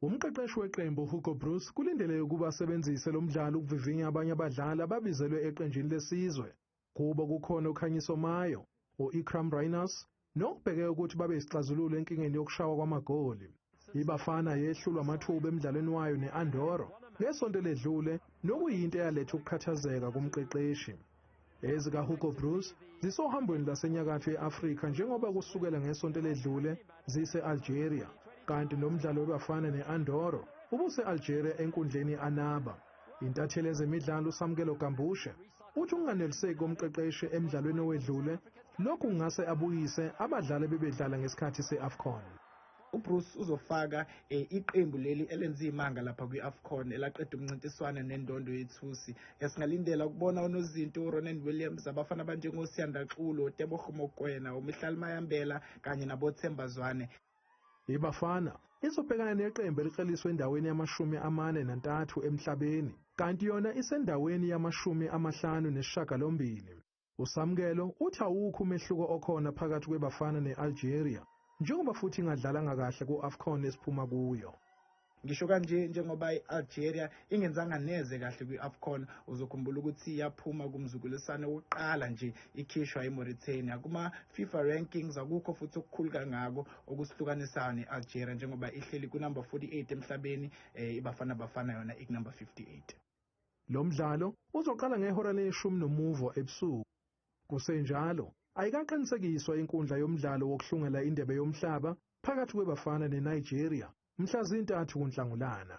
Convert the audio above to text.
Umqeqeshi weqembu Hugo Broos kulindeleke ukuba asebenzise lo mdlalo ukuvivinya abanye abadlali ababizelwe eqenjini lesizwe. Kubo kukhona uKhanyiso Mayo, u-Iqraam Rayners nokubheke ukuthi babe isixazululo enkingeni yokushawa kwamagoli. IBafana yehlulwa amathuba emdlalweni wayo ne-Andorra ngesonto eledlule, nokuyinto eyaletha ukukhathazeka kumqeqeshi. EzikaHugo Broos zisohambweni lwasenyakatho ye-Afrika njengoba kusukela ngesonto eledlule zise-Algeria, kanti nomdlalo weBafana ne-Andorra ubuse-Algeria enkundleni i-Annaba. Intatheli yezemidlalo uSamkelo Gambushe uthi ukunganeliseki komqeqeshi emdlalweni owedlule lokhu kungase abuyise abadlali bebedlala ngesikhathi se-AFCON. UBroos uzofaka iqembu leli elenza imanga lapha kwi-AFCON, elaqeda umncintiswano nendondo yethusi. Singalindela ukubona unozinto uRonwen Williams, abafana abanjengoSiyanda Xulu, Tebogo Mokoena, uMihlali Mayambela kanye naboThemba Zwane. IBafana izobhekana neqembu elikleliswe endaweni yama-43 emhlabeni, kanti yona isendaweni yama-58. USamkelo uthi awukho umehluko okhona phakathi kweBafana ne-Algeria, njengoba futhi ingadlalanga kahle ku-AFCON esiphuma kuyo. Ngisho kanje, njengoba i-Algeria ingenzanga neze kahle kwi-AFCON, uzokhumbula ukuthi yaphuma kumzukuliswane wokuqala nje ikhishwa iMauritania. Kuma-FIFA rankings akukho futhi okukhulu kangako okusihlukanisayo ne-Algeria, njengoba ihleli kunumber 48 emhlabeni, iBafana Bafana yona ikunumber 58. Lo mdlalo uzoqala ngehora le-10:15 ebusuku. Kusenjalo, ayikaqinisekiswa inkundla yomdlalo wokuhlungela indebe yomhlaba phakathi kweBafana neNigeria mhla zintathu kuNhlangulana.